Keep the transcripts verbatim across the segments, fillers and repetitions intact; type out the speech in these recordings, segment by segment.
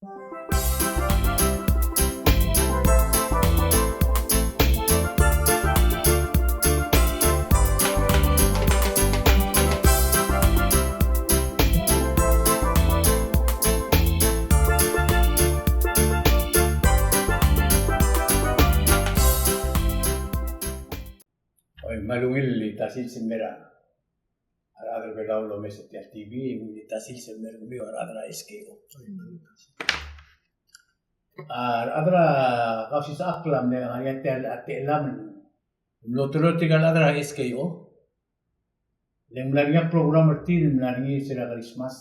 Oi, me a ungil el tia el sils el mei er a rechad er a Belau el omes er tia el T V, e ungil el tia el sils el mei er kemiu a rechad er a S K O. A rechad er a Kausisechakl a mle ngar er ngii a tia el, a tia el mlo teloi er tirka el chad er a S K O. Le ng mla er ngii a program er tir el mla er ngii er sel Christmas.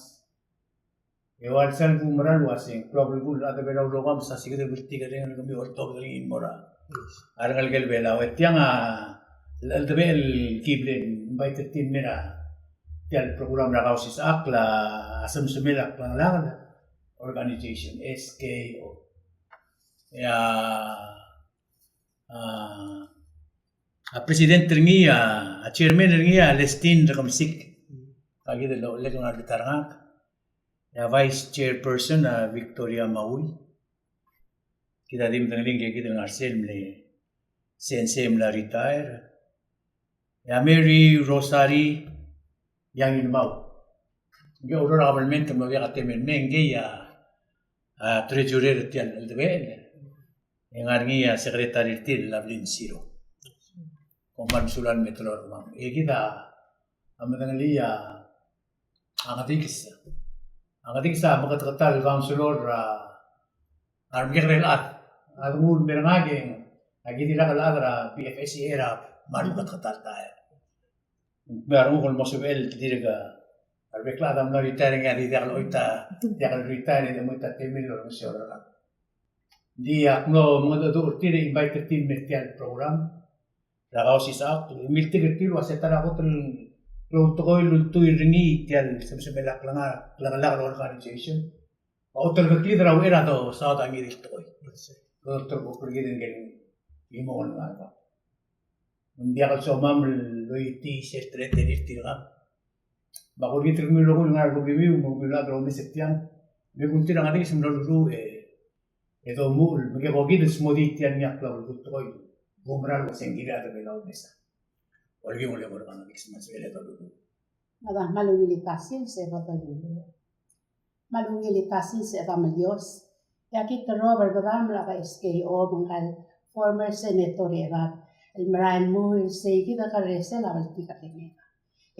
E ua lsal kumerang el uasei ng klou a belkul el chad er a Belau el oba me sa sikid el bltikerreng er kemiu el oltobed er ngii el mo er a rengelekel Belau. E tiang a cheldebechel el ki mle invite er tir el mei er tia el program er a Kausisechakl a Semsemel a Klengelakl Organization, S K O. E a, a, a president er ngii, a, a chairman er ngii a Lestin Rekemesik. Aki di el olek el ngar er a bita er ngak. E a vice chairperson a Victoria Maui. Kid a di medengelii ngike kid el ngar er sel mle sensei el mla retire. E a Mary Rosary Iangilmau. Ngike a ureor er a kabelment el mlo diak a temel el mei, ngikei a, a treasurer er tia el cheldebechel. E ngar er ngii a secretary er tir el Evelyn Siro. Kom kmal mesulang el me teloi er kemam. E kid a medengelii a a Ngedikes. A Ngedikes a meketeketang el councilor er a remekekerei el chad. A denguu el mei er ngak e aki di lak el chad er a P F S A er a kmal meketeketang el taem. Me a renguk el mo sebechel el dirk a rebek el chad a mla retire e ngii a di diak el choit a, diak el retire e de mo choit a temel el olengeseu er a rechad. Ng di ak mlo mengedecheduch er tir e invite er tir el mei er tia el program er a Kausisechakl, e miltik er tir el uasei ta er a kot el klou el tekoi el ultuil er ngii tia el Semsemel a Klengelakl Organization a otelkeklid er a uchei er a dosaod a ngii di el tekoi. Dotelkeklid er ngii el mo ngar er a. Ng diak el somam el oitii sel teletelel tirka. Me a kulengit er kemiu el rokui el ngar er a rokemiu, me kemiu el chad el omes er tiang, me kuk tir a Ngedikes me loluruu e e domuchel, me ke bo kid el smodii tia el ngii a klou el tekoi, bo mera el uasei ng kired el Belau el mesa. Olengit, olengit er a Ngedikes me a sebechel e doluruu. Me a kmal ungil el tia el sils e bo doluruu. Kmal ungil el tia el sils e Chedam el Dios. E aki terrob er medam el chad er a S K O me ngka el former senator er a Belau el merael el mui el sei kid a kerresel a bltikerreng er a Belau.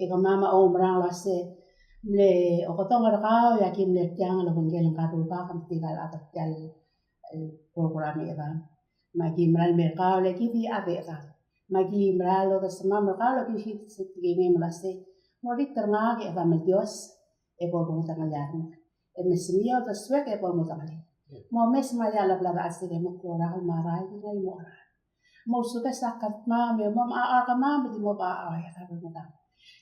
E kemam a oumerang el uasei mle okedong er kau e aki mle tiang el obengkel ngka el rubak me tirka el chad er tia el, el program er a Chedam. Me aki merael el mei er kau le ki di chad er a Chedam. Me aki merael el odesemam er kau le ki di se tekingem el uasei ng orrit er ngak e Chedam el Dios e bo modengelii a renguk. E mesemiu a uldesuek e bo modengelii. Momes me a ileblad a chelsel e meklou er a klou me a rael e ngii a mo er a Mousubes a kldmam, me mo mechar kemam, me di mo ba a, a, a, a, a, a.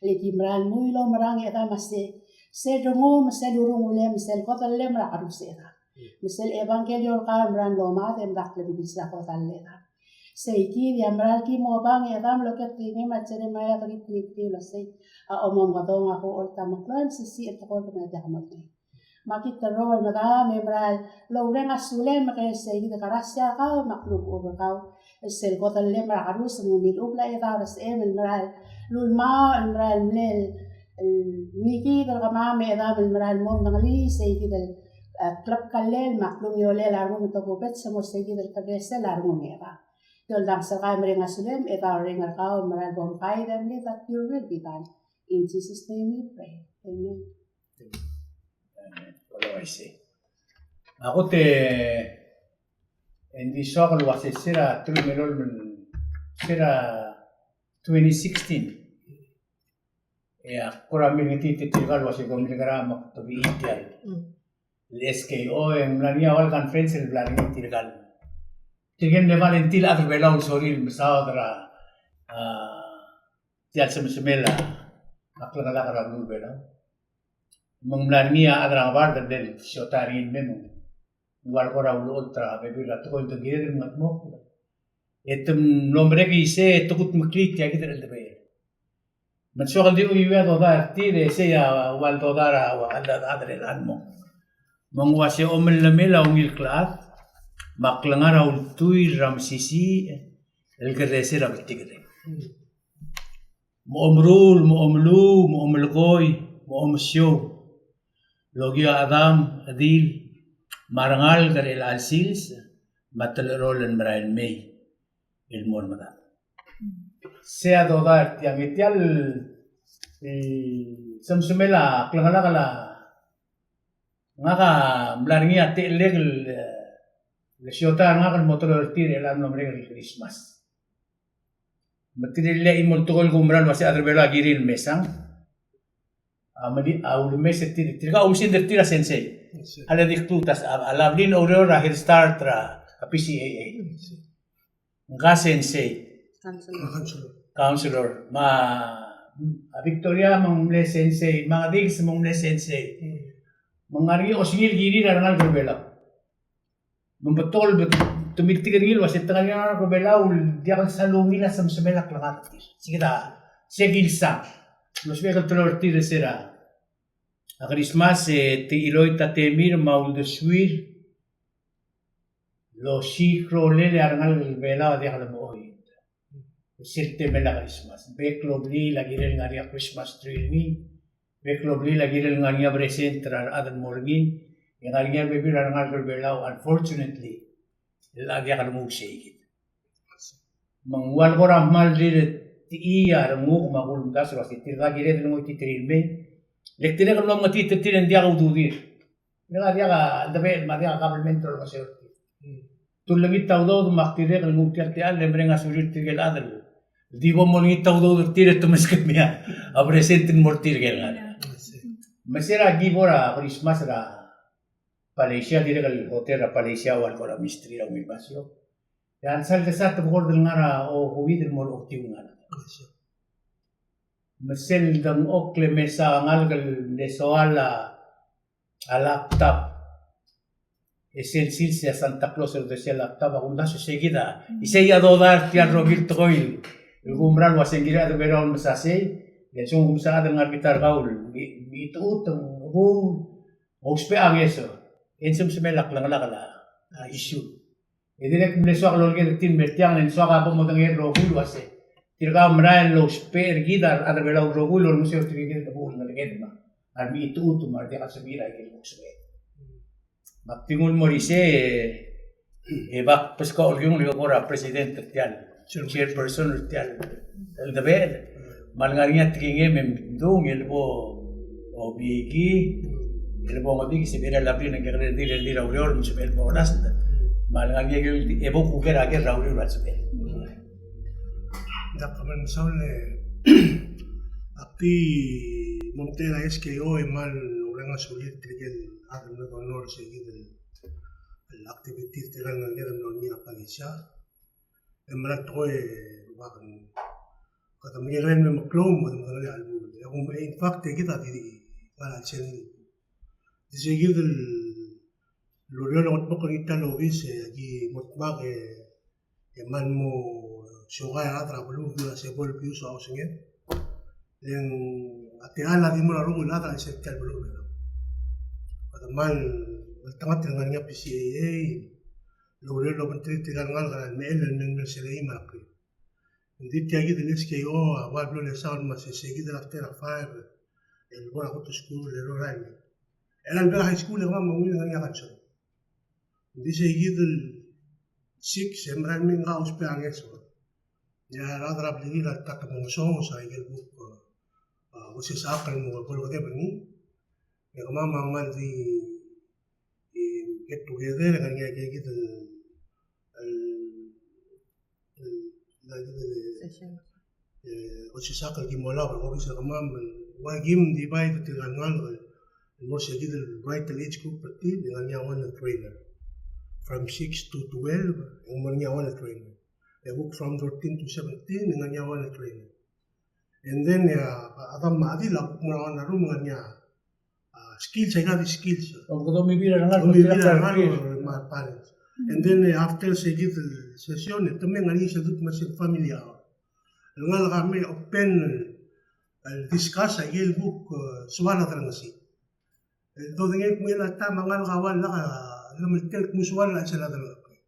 Le ki mera el mui el oumerang e Chedam a se, sel rengum, sel urungulem, sel kodellem er a kerus e Chedam. Me sel ebangkelio er kau el mera el mlo mad e mera el klebulis er a kodall e Chedam. Sei kid a mera el ki mo obang e Chedam el oketekingem a Jeremaia thirty-three el uasei, a omomekedong a ko olta meklou e mesisiich el tekoi el kmo diak modengei. Me aki terror me kau me mera el oureng a sulem me ke sei kid el krasia er kau me a klukuk er kau. Sel kodellem er a kerus me ng milechubel a Chedam er a sebechem el mera el ulemau el mera el mle el ngii kid el kemam e Chedam el mera el mo medengelii sei kid el, e, klebkellel me a klungiolel a rengum e tokubets e mo sei kid el kerresel a rengum e Chedam. Te oldanges er kau e mereng a sulem e Chedam a orrenges er kau el mera el bo mkaid e mle that your will be done. In Jesus' name we pray. Amen. Olo uaisei. A kot e ng di soak el uasei se er a teruich me a elolem, se er a twenty sixteen. E a kora mle ngetitii tirka el uasei bo mle ngar er a mektebechiil tia el S K O e ng mla er ngii a ua el conference el bla er ngii tirka el, tirke el mle volunteer el chad er a Belau el sorir el mesaod er a, a, tia el semesemel a klengelakl er a beluu er a Belau. Me ng mla er ngii a chad er a ngebard el mle siotai er ngii el mei me ng ua el kora ulecholt er a bebil er a tekoi el te kired el mengetmokl. E te mlo merek isei e te kudmeklii tia kid el cheldebechel. Me ng soak el di chuiuii a dodai er tir e sei a ua el dodai er a ua el chad er a Belau el mo Me ng uase omellemel a ungil klechad, me a klengar a ultuil er a mesisiich el kerreser a bltikerreng. Me omeruul, me omeluu, me omelekoi, me omesiou el okiu a chedam, chedil, me a rengalek er chelecha el sils, me a telecherol el merael mei el mo er medad. Sei a dodai er tiang, e tia el, e, semsemel a klengelakl a ngak a mla er ngii a techellek el, e, le siotai er ngak el mo teloi er tir er chelecha el mlo merek el Christmas. Me tirke el chimo el tekoi el kumerang el uase a chad er a Belau a kirir el mesang. A mle, a ulemes er tir, tirka a oumesingd er tir a sensei. Sensei. A le di kdu ta, a, a le bli el oureor er a Head Start er a P C A A. Sensei. Ngka sensei. Counselor. Counselor. Me a Victoria me ng mle sensei, me a Ngedikes me ng mle sensei. Mm. Me ng ngar er ngii a osengel el kirir a rengalek er a Belau. Me ng betok el, te miltik er ngii el uase te ngar er ngii a rengalek er a Belau el diak el sal ungil a semsemel a klengar er tir. Sei kid a, sei kid el sang. Lousbech el teloi er tir er se er a Christmas, e te chiloit a temir me a uldesuir el osiik a rolel e a rengalek er a Belau a diak lemechoit. Sel temel a Christmas. Bek el blil a kirel ngar er ngii a Christmas tree er ngii. Bek el blil a kirel ngar er ngii a present er a rechad el mo er ngii. E ngar er ngii a rebebil er a rengalek er a Belau, unfortunately, el diak lenguu sei kid. Me ng ua le kora kmal rirellii a renguk me a kulemdasu el uase tirka kired el ngoititerir el mei. Le tirke el mlo mengetiit er tir e ng diak a ududir. Ng diak a, diak a, me a diak a government el olengeseu er tir. Te ullengit a udoud me ak dirrek el nguu tia el techall e mereng a sulir tirke el chad el di bo molengit a udoud er tir e te meskemiu a present el mo er tirke el ngalek. Me se er a ki bo er a Christmas er a Palasia, dirrek el hotel er a Palasia, ua el kora mystery er a ungil basio. E a lsal desa te bo kora el ngar er a okeuid el mo er a oketiu el ngalek. Me sel dengchokl e mesa a ngalek el mle soal a a laptop. E sel sils e a Santa Claus a uldersii a laptop, a kumdasu sei kid a. Isei a dodai er tia el rokir el tekoi el kumerang el uase ng kirir a rechad er a Belau el mesa sei, e a lsekum ng mesa a chad el ngar er a bita er kau el, me, me te chutem, me ousbech a ngeso. E ng semsemel a klengelakl a, a issue. E dirrek el mle soak el oleked er tir el mer tiang, e ng soak a bo modengei el rokui el uase tirka a merael el ousbech er kid a rechad er a Belau el rokui el olengeseu er tirke el chebuul el ngeleked me a remechitechut me a rediak el sebechir a ikel ousbech. Me ak di nguu el mo er isei, e bak beskau el kiung el kora president er tia el, chairperson er tia el, el debechel. Me a lengar er ngii a tekingem e mdung e le bo obieki, e le bo ngedikes e sebechir a blil e ng kekerei el dir, el dir a ureor me sebechel bo olasem. Me a lengar er ngii e bo kuker a ker er a ureor a sebechel. Dak kmal mesaul e ak di mo omtechei er a S K O e kmal oureng a sulir tirke el chad el mle donor er se kid el, el activity er tirka el ngeleked el mlo er ngii er a Palasia. E mera el tekoi e, ua kede, kede mekekerei el me meklou me kede medengelii a chelebuul. E kum, in fact, e kid a di ngar er a chelsel. Di se kid el ureor el ngetmokl er ngii tia el obis e aki mo dmak e, e kmal mo siokai a rechad er a beluu el uase bo el bius a osenged. E ng a techall a di mo er a rokui el chad er a chelsel tia el beluu er a Belau. Kede kmal ngeltengat el ngar er ngii a P C A A, el oureor el obengterir tirka el ngalek er a lemechell el mengmei er a serei me a rekrir. Ng di tia kid el S K O a ua el blo lesaod me a se, se kid el after a five el bo er a kot el skuul el ro er a, er a Belau High School e kemam a ungil ngar er ngii a concern. Ng di se kid el six e merael mei ngka a ousbech a ngeso. E a rechad er a blirir a ta te mo ngesonges a ikel kuk, a, osisechakl el mo bo lekedeb er ngii. E kemam a kmal di, e, get together e ngar er ngii a ike kid el, el, el, el, el, e, osisechakl el ki mo olab er a obis er kemam, el ua kim divide er tirka el ngalek el mo er se kid el right el age group er tir, e ngar er ngii a one el trainer. From six to twelve, e ng mo er ngii a one el trainer. E kuk from thirteen to seventeen, e ngar er ngii a one el trainer. And then, e, a, a chedam me a chedil a kuk mo er a one el room, e ngar er ngii a, a, skills, aika di skills. Kede omibil a rengalek, omibil a rengalek me a parents. And then, e, after se kid el session, e te mei e ngar er ngii se kid me se family hour. El ngalek a mei open el discuss a ikel kuk, e, soal a derengesii. El dodengei el kmo er a taem a ngalek a ua lak a llemeltel el kmo soal er a chelsel a delengcheklir.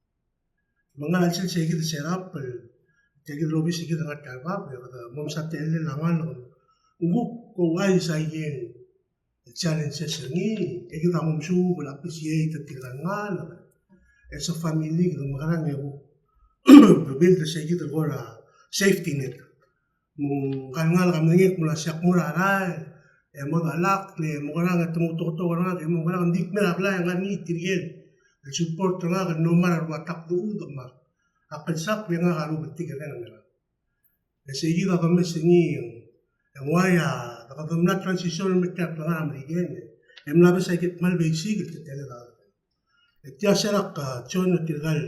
Me ng ngar er a chelsel sei kid el set up el, tia kid el obis er kid el ngar tiang el bab, e kede mo mesa techellel a ngalek. Ng kuk ouchais a ikel challenges er ngii, e kid a mo mesuub el appreciate er tirka el ngalek. As a family, kede mekerang e kuk build er sei kid el kora safety net. Me ngka el ngalek a medengei el kmo ng uase ak mo er a rael, e mo delak, le mo kerang e te mo toktok er ngak, e mo kerang, ng di kmei er a blai e ngar er ngii tirke el support er ngak el no matter what ak dechudech me ak, ak lsak, le ngak a rubetik er ngii. E sei kid a domes er ngii, e ng uai a, kede mla transition el mei er tia el klengar er a Merikel, e mla bes a ikel kmal basic el teletelel a. E tia se er a kjoin er tirka el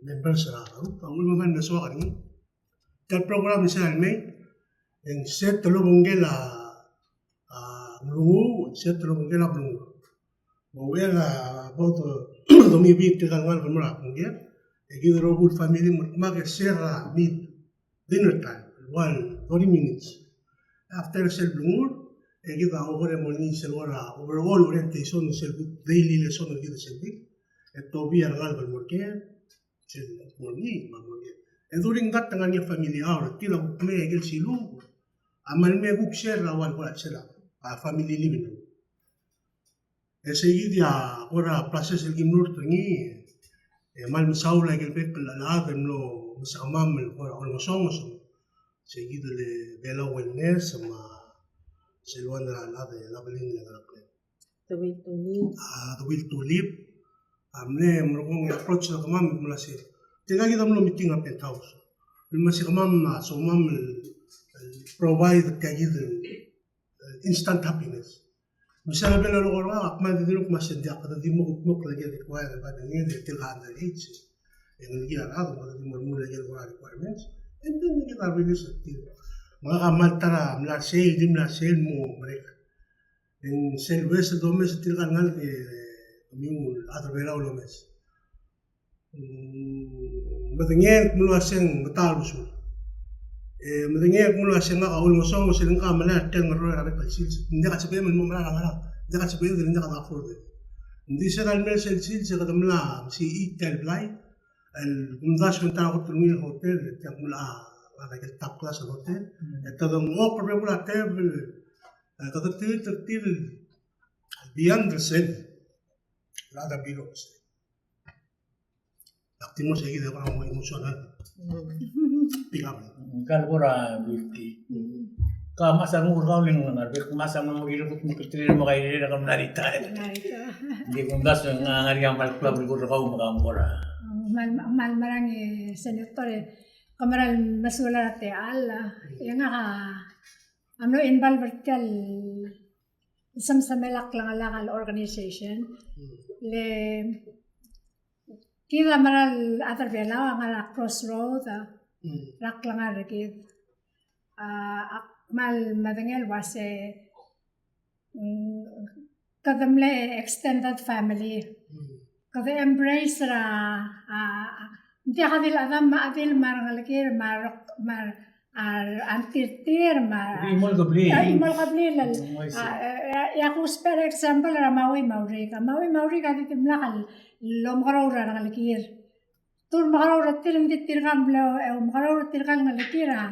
members er a group a uchul me ng kmal mesoak er ngii. Tia el program er sel mei, e ng set el obengkel a, a, belunguu, e ng set el obengkel a belunguu. Me ng ua a bo do, domibii tirka el ngalek el mo er a bungker, e kid el rokui el family me te dmak e share er a meal, dinner time, el ua el thirty minutes. After sel belungul, e kid a oker e mo er ngii sel kora overall orientation, sel kuk daily lesson er kid sel week. E tobii a rengalek el mo er ker, sel kuk mo er ngii, me a mo er ker. E during that te ngar er ngii a family hour, tir a kuk mei e ikel siluub a mle mei e kuk share er a ua el kora chelsel a, a family living room. E sei kid a kora process el kim lurt er ngii, e kmal mesaul a ikel bek el chad el mlo mesekemam el kora olengesonges. Sei kid el Belau Wellness, me a sel one er a chad el Abilene el ngar er a Dewey Tulip. A, Dewey Tulip. A mle merekong e approach er kemam el kmo ng uase tirka kid a mlo meeting er a Penthouse. El kmo ng uase kemam a somam el, el provide tia kid el, el instant happiness. Me sel lebo el locha er ngak, ak kmal di dilu el kmo ng uase ng diak, kede di mo kutmokl a ikel requirement, e kede di mo under age. E ng di a rechad, kede di mo meruul a ikel kora requirements. And then kede release er tir. Me ngak a kmal ta er a mla er sei, di mla er sei el mo merek. E ng sel uaisei el domes er tirka el ngalek e kemiu el chad er a Belau el omes. Mm, medengei el kmo ng uase ng metacherbesul. E medengei el kmo ng uase ngak a olengesonges el ngka a melai er tia el ngerang er a bek el sils. Ng diak a sebechem el mo mera er a ngerang. Ng diak a sebechem el ng diak a afford. Ng di se er a lemei sel sils e kede mla mesisiich tia el blai el kumdasu e ng ta er a kot el ungil el hotel, e tia kmo ng mla er a ikel top class el hotel. Mm. E te dengchokl er a bebul a tebel, e kede tir, tir, tir, beyond the same. Rada bilo. Ak di mo sei kid e kora mo emotional. Mm. Pick up. Ngka el kora guilty. Mm. Ka mesa nguu er kau el ngar er a bek, mesa nguu er kau el kmo ng kuk mo kirel mo kairei er a kemla retire. Ng di kumdasu e ng ngar er ngii a kmal klou a belkul er kau me ka mo kora. Kmal, kmal mereng e Senator e, ke mera el mesulang er a techall, e ngak a mlo involve er tia el semsemel a klengelak el organization. Mm. Le kid a mera el chad er a Belau a ngar er a crossroad, a, mm, er a klengar er kid. A, ak kmal medengei el uase, mm, kede mle extended family. Mm. Kede embrace er a, a, a, ng diak a chedil chedam me a chedil me a rengelekir me a rok-, me a a anti er tir me a, chimo el kebliil. A, chimo el kebliil el, mm, I see. A, e, e, e ak ousbech er a example er a Maui Maurik. A Maui Maurik a di dimlak el omekeroul er a rengelekir. Te omekeroul er tir, ng di tirka el mle, e, omekeroul er tirka el ngelekir a,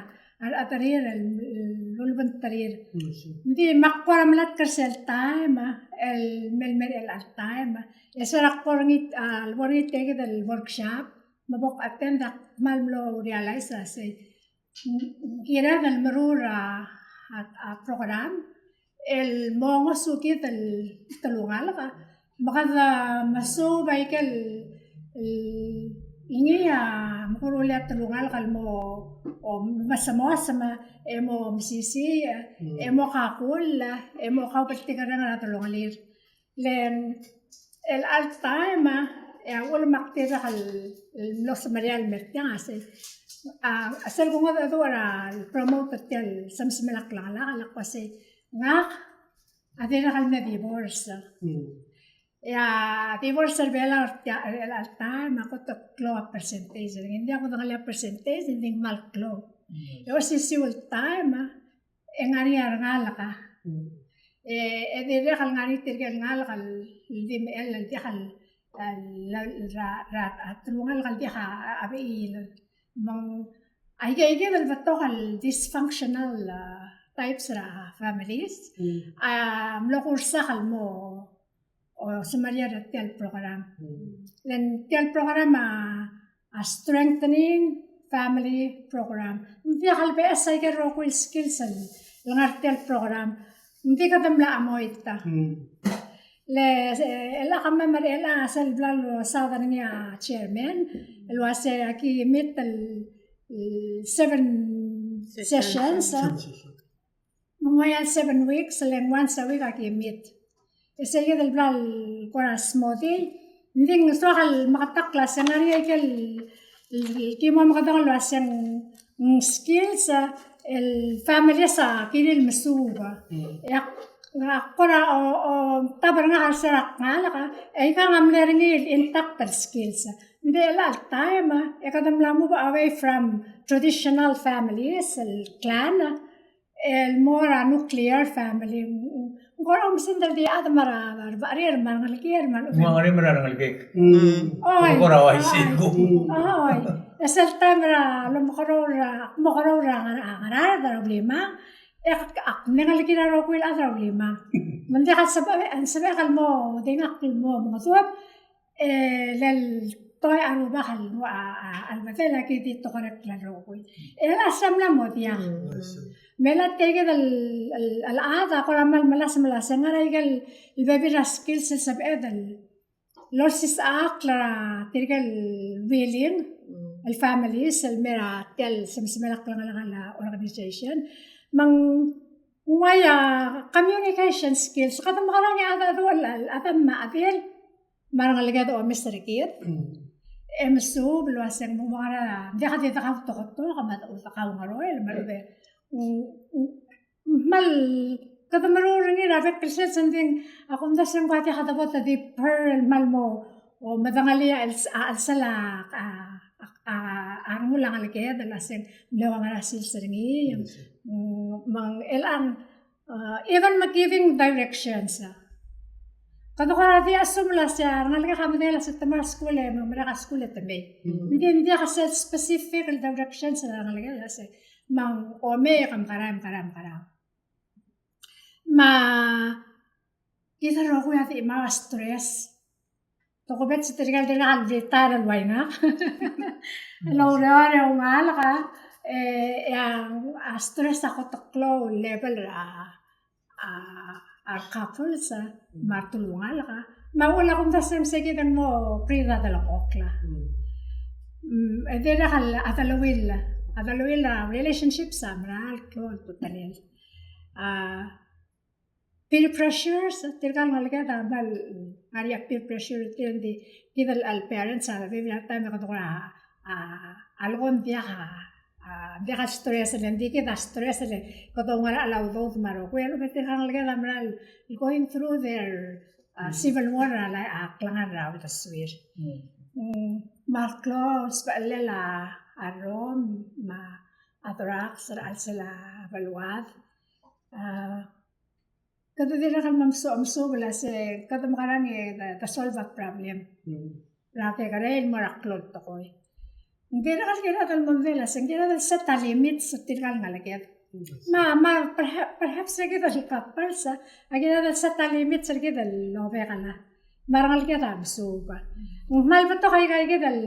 a, a rechederir el, el ulebengterir. Mm, I see. Ng di me ak kora melatk er sel taem, el mei, mei el taem. E se er a kbo er ngii, a, bo er ngii tia kid el workshop, me bo kattend, ak kmal mlo realize a sei. Kired el meruul a, a, a program el mo ngosukid el telungalek, me kede mesuub a ikel, el, ngii a mekeruul a telungalek el mo, o, mesemos, me, e mo mesisiich, mm, e mo kakull, e mo kaubltikerreng er a delongelir. Le el chelecha el taem, e a uchul me ak dirrek el, el mlo semeriar el mer tiang a sei. A, sel kungedecheduch er a promote er tia el semsemel a klengelak, a lak ua sei. Ngak a dirrek el mle divorce. Mm. E a divorce er Belau er tia, el chelecha el taem a kot el klou a percentage. Ng di a kudengelii a percentage, ng di ng kmal klou. Mm. E osisiu el taem, e ng ngar er ngii a rengalek. Mm. E, e dirrek el ngar er ngii tirke el ngalek el di mechell el diak el, el, el, ra, ra, a telungalek el diak a, a, a bechiil. Me ng, aike, aike el betok el dysfunctional, a, types er a families. Mm. A, mlo kursak el mo, o, semeriar er tia el program. Mm. Le ng tia el program a, a strengthening family program. Ng diak el beches aike el rokui el skills el ngar er tia el program. Ng di kede mla chemoit a. Mm. Le, e, el a kemam er chelechang a sel bla losaod er ngii a chairman, el uase aki meet el, el seven sessions, a. Seven sessions. Me ng ua el seven weeks, le ng once a week aki meet. E sei kid el bla el kora smodii, ng di ng soak el meketakl a se ng ngar er ngii aike el, el, el ki mo mekedong el uase ng, ng skills, a, el families a kirir el mesuub. Mm. E ak, ak kora o, o, tab er ngak er se er a kngalek, e ikang a mle er ngii el intact el skills. Ng di chelecha el taem, e kede mla move away from traditional families, el clan, el mo er a nuclear family. Ng kora oumesingd el di chad me a re, me a re, me a re, me a rengelekir, me a re, me a rengelekek. Mm. Oi. Ng kora uaisei el kuk. Oi. E sel taem er a lomekeroul er a, mokeroul er a ngar, a Ngaraard er a Ulimang. E ak, ak mle ngelekir a rokui el chad er a Ulimang. Me ng diak el sebechek, ng sebechek el mo, di ngak el mo, mo mengedueb. E le tekoi a Rubak el, a, a, a lebedel a ki di tokerekl el rokui. E le a se mla mo diak. Mm, I see. Me le tia kid el, el, el chad a kora mal melasem el uase ng ngar er ngii aike el, el bebil er a skills el sebeched el olsisechakl er tirke el willing, mm, el families, el mer a tia el semesemel a klengeleked el organization. Me ng ua a communication skills, kede mekerang e a chad a dualech, a chad me a chedil, me a rengeleked a omes er kid. Mm. E mesuub el uase ng mo ngar er a, ng diak di dekautoketok, me a dekau ngeroel, me a lechub e, u, u, kmal, kede meruul er ngii er a bek el sils, ng di, a kumdasu e ng kuk diak debo te di per el kmal mo, o medengelii a chelsel a, a, a, a rengul a ngeleked el uase ng mle ua ngera sils er ngii. Yes. Mm, me ng chelechang, uh, even me giving directions, a. Kede kora di assume el uase a rengelekek a medengei el uase te mo er a skuul e, me ng merek a skuul e te mei. Mm. Ng di, ng diak a sel specific el directions er a rengelekek el uase me ng omei e ke mekerang, mekerang, mekerang. Me kid el rokui a di mla stress. Tokubets tirke el dirrek el di ta er a ua ngak el oureor e oungalek, e, e a, a stress a kot el klou el level er a, a, a couples, a, me a retelungalek. Me a uchul a kumdasu e ng se kid el mo breathe a delengchokl. Mm. Mm, e dirrek el a deleuill, a deleuill er a relationships a mera el klou el ultutelel. A, peer pressures, tirka el ngeleked a mla ngar er ngii a peer pressure, tir a di kid el parents a bebil er a taem e kede kora, a, a leko ng diak a, a, diak a stress, le ng di kid a stress, le kede oungerachel a udoud me a rokui, a lechub e tirka el ngeleked a mera el going through their, a, mm, civil war er a, a klengar er a uldesuir. Mm. Mm, me a klou el sebechel a, a rrom, me a drugs er a chelsel a beluad. A, kede dirrek el mo mesu-, mesuub el uase kede mekerang e de, de solve a problem. Mm. Er a kekerei el mo er a klou el tekoi. Ng dirrek el kired el mondai el uase ng kired el set a limits er tirka el ngeleked. Mm. Me a, me a perha-, perhaps er kid el couples, a kired el set a limits er kid el obekel a. Me a rengeleked a mesuub. Ng kmal betok aika kid el,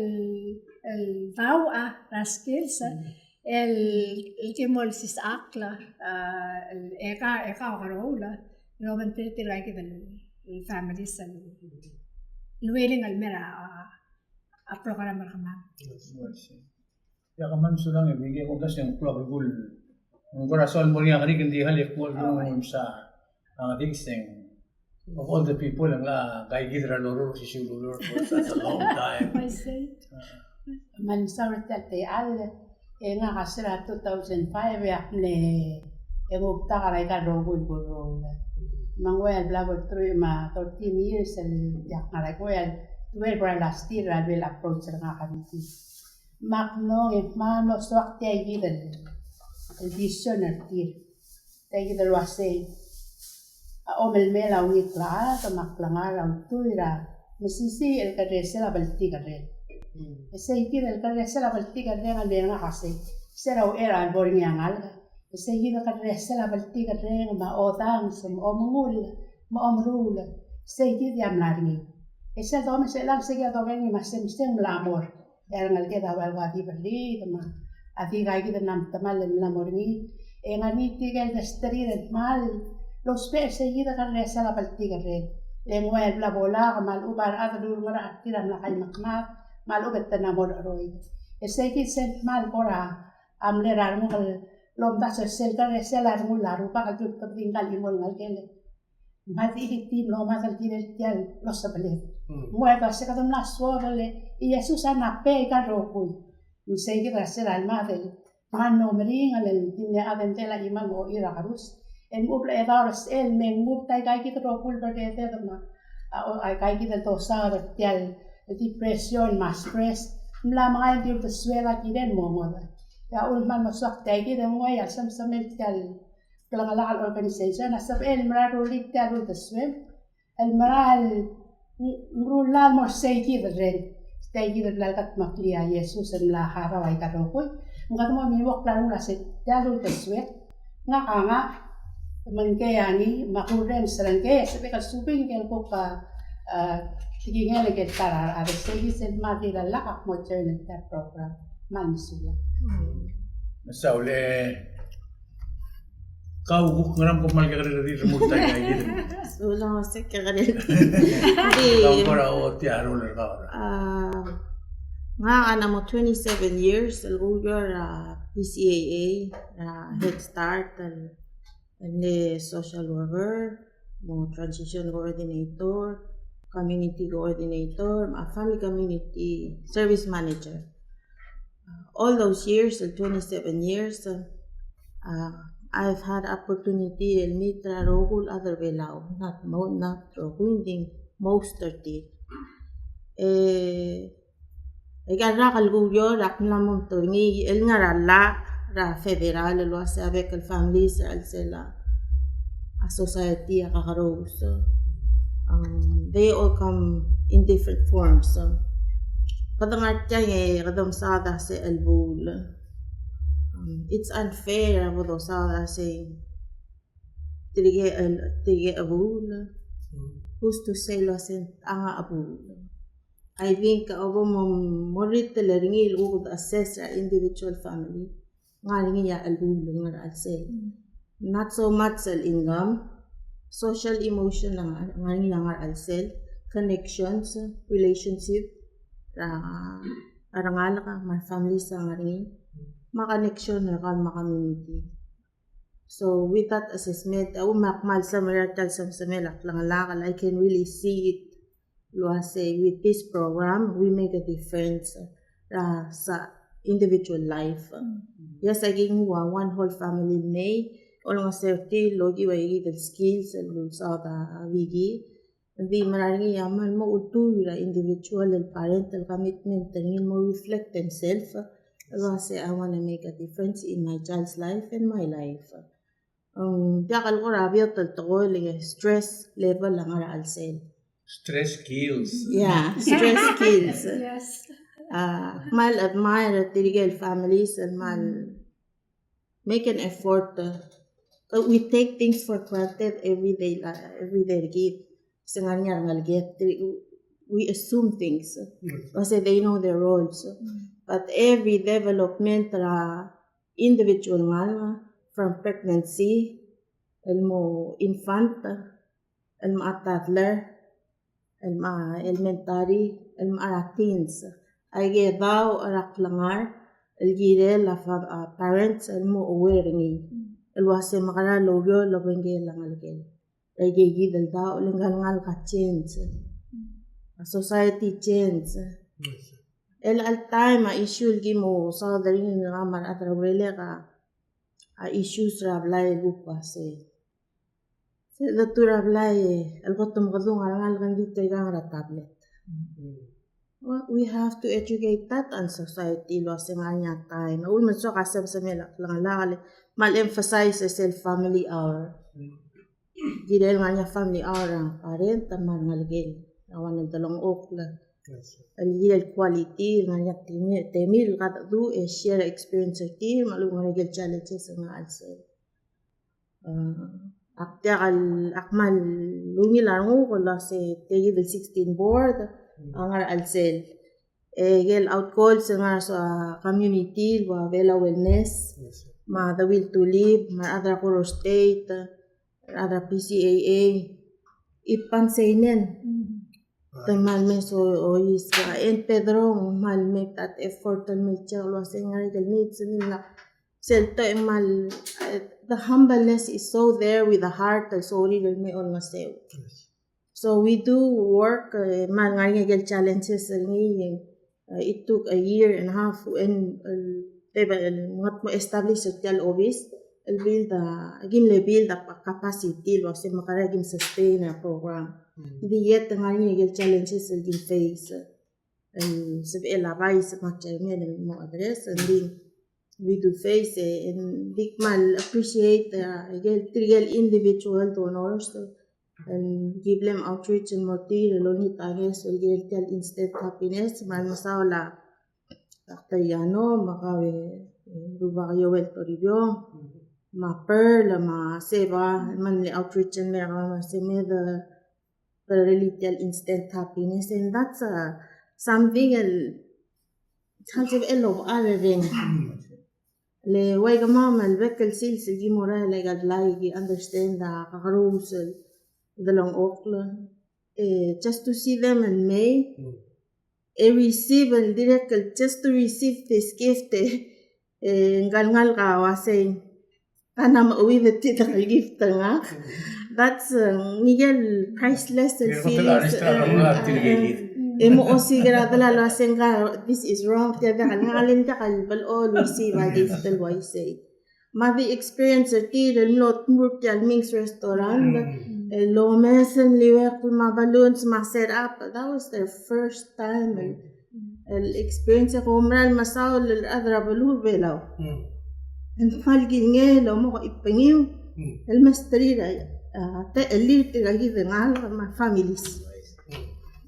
el dau a, er a skills, a. Mm. El, el ki mo olsisechakl, a, el eka, eka okeroul, el obengterir tirka kid el, el families, el, el willing el mer a, a, a program er kemam. Ia kemam sulang e biki, kumdasu e ng klou a belkul, ng kora soal mo er ngii a kerik, ng di hal e kuk, oh, ng msa a ngetik seng. Of all the people, ng ngar er ngii kid er a loruul, osisiu el ureor for such a long time. I see. Me ng saul er tia el techall, e ngak a se er a two thousand five e ak mle, e nguu a btak er aika el rokui el kuruul. Me ng ua el bla bo el three me a thirteen years el diak ngar er a, ua el twelve er a last year er a bla el approach er ngak a biki. Me ak mong e kmal mlo soak tia kid el, el vision er tir. Tia kid el uasei, a omelemel a ungil klechad me a klengar a ultuil er a mesisiich el kerresel a bltikerreng. E sei kid el kerresel a bltikerreng el mei er ngak a sei, se er a uchei er a lebo er ngii a ngalek. E sei kid el kerresel a bltikerreng me a odanges me a omengull me a omeruul. Sei kid a mla er ngii. E sel domes e chelechang sei kid a doker er ngii me a sei, me sei ng mla mo er a rengeleked a ua di berriid me a di kaikid el mla metemall el mla mo er ngii. E ngar er ngii tirke el desterir el kmal lousbech er sei kid el kerresel a bltikerreng. Le ng ua el bla bo lak me a lechub a rechad el ulengerachel er tir a mla kaimekmad me a lechub e te mla mo er a cheroid. E sei kid sel kmal kora a mle er a renguk el omdasu er sel kerresel a rengul a Rubak el dultebedii ngka el chimo el ngelekel. Me a di chilitii el mlo mad el kirel tia el osebeled. Ng ua el uase kede mla suobel e Jesus a ngar er a bek el rokui. Me sei kid a sel lemad el kmal mlo meringel el di mle chad e ng tela chimal mo er a kerus el mo blechedaol er sel me nguu tia kaikid el rokui el bedenged me a, a, o, a kaikid el dosaod er tia el depression me a stress. Ng mla mengai el di uldesuek a kirel el mo ngodech. E a uchul me ng mo soak tia kid e ng ua el semsemel tia el klengelakl el organization a sebechel el mera el rullii tia el uldesuem el mera el ng, ng rullii el mo er sei kid el reng. Sei kid el bla el kudmeklii a Jesus el mla harau aika el rokui. Me kede mo mimokl a rengul a sei tia el uldesuek. Ngak a ngak, me ngkei a ngii, me a kurrenges er ngkei, e sebechek el subing ngike el kuk a, a, tekingel ngike el ta er a, a, sei kid sel mla er a llach a kmo join er tia el program. Me a mesulang. Mesaul e kau kuk ngerang, kmal kekerei el remurt a ika kid. Sulang, se kekerei. Di, kau kora otia a role er kau. A, ngak a mla mo twenty-seven years el kuleker er a P C A A, er a Head Start, el, el social worker, mo transition coordinator, community coordinator, me a family community service manager. All those years, the twenty-seven years, uh, uh, I've had opportunity el meet er a rokui el chad er a Belau, not mo-, not rokui, ng di most er tir. E, e aika el rak el kuleker ak mla mo meterngii el ngar er a llach er a federal el uase a bek el families er a chelsel a society a kakerous. Um, they all come in different forms. Kede ngar tiang e kede mesaod a se el buul. Um, it's unfair a bo dosaod a se tirke el, tirke a buul. Who's to say el uase ng techa a buul? I think a bo mo, mo ritel er ngii el kuk de assess er a individual family. Ngar er ngii a chelebuul el ngar er a chelsel. Not so much el income, social emotion a ngar, ngar er ngii a ngar er a chelsel, connections, relationship er a, er a rengalek me a families a ngar er ngii, me a connection er kau me a community. So with that assessment, a ua me ak kmal summarize er tia el semsemel a klengelakl, I can really see it el uase with this program, we make a difference er a sa individual life. Yes, a ki nguu a one whole family el mei, olengeseu er tir el okiu a ikid el skills el ulsaod a wiki. Ng di mera er ngii a kmal mo ultuil er a individual el parental commitment er ngii el mo reflect themselves el uase, I wanna make a difference in my child's life and my life. Ng diak el kora beot el tekoi el stress level a ngar er a chelsel. Stress kills. Yeah, stress kills. Yes. A, kmal admire er tirke el families el kmal make an effort. Uh, we take things for granted every day, uh, every day er kid. Se ngar er ngii a rengeleked, we assume things. Yes. Uase they know their roles. But every development er a individual ngalek, from pregnancy, el mo infant, el mo toddler, el mo elementary, el mo er a teens. Aike el daob er a klengar el kirel a fa-, a parents el mo aware er ngii. El uase mekera el oureor el obengkel a ngelekel. Aike kid el daob, le ngka el ngalek a change. A society change. Yes. El all time a issue el ki mo saod er ngii el ngar er a rechad er a urelek a, a issues er a blai el kuk uase se de tuu er a blai el kot me kede nguu a rengalek e ng di tirkang er a tablet. Well, we have to educate that on society el uase ngar er ngii a time. A ulemes e soak a semsemel a klengelakl el kmal emphasize er sel family hour. kirel ngar er ngii a family hour er a parent me a rengelekel er a ua ng delengchokl. Yes. El kirel quality, el ngar er ngii a temir, temir el kadecheduch e share experience er tir me a lechub e ng ngar er ngii a ikel challenges el ngar er a chelsel. Uh, ak diak el, ak kmal ungil a renguk el uase tia kid el sixteen board a ngar er a chelsel. E ikel outcalls el ngar er a, uh, community el ua Belau Wellness, yes, me a The Will to Live, me a rechad er a Koror State, rechad er a P C A A, Ipan Seinen. Mm. Te kmal mesa ois, and Pedro, kmal make that effort el mei el check el uase ng ngar er ngii a ikel needs, ng ngar er ngii a sel tekoi el kmal, uh, the humbleness is so there with the heart, el sorir el mei olengeseu. Yes. So we do work, uh, me ng ngar er ngii a ikel challenges er ngii, uh, it took a year and a half, and, uh, te ba, uh, ngat mo establish er tia el office, el build a, uh, kim le build a capacity el uase mekerang e kim sustain a program. Mm. Ng di yet ng ngar er ngii a ikel challenges el kim face. El sebechel a vice me a chairman el mo address, and then we do face, eh, and di kmal appreciate, uh, ikel tirkel individual donors, and give them outreach el mo er tir el olengit a ngeso el kirel tia el instant happiness, me a remesaol a Doctor Yano, me kau e, eh, rubak Joel Toribiong, me a Pearl, me a Seba, me a mle outreach el mei er kau me a Semed, eh, Pero really tia el instant happiness, and that's, uh, something el, el sebechel el obechad er ngii. Le ua ikemam el bek el sils el ki mo er a, like, a blai, ki understand a kakerous el delengchokl. Eh, just to see them el mei, e receive el dirrek el just to receive this gift, eh, e ngka el ngalek a uasei, ngka a mecheuid er tia el gift er ngak. That's, uh, ngike el priceless el feelings, eh, e mo osiik er a delal el uasei ngka, this is wrong, tia diak el, ngak a le ng diak el blechoel receive a gift el uaisei. Me a di experience er tir el mlo tmuu er tia el Ming's Restaurant, el omes el mliuekl me a balloons me a set up, that was their first time el, el experience e kom mera el mesaul el chad er a beluu er a Belau. El kmal kilengei el omo ko ipengiu el mesterir a, a, te, el lir tirka kid el ngalek me a families.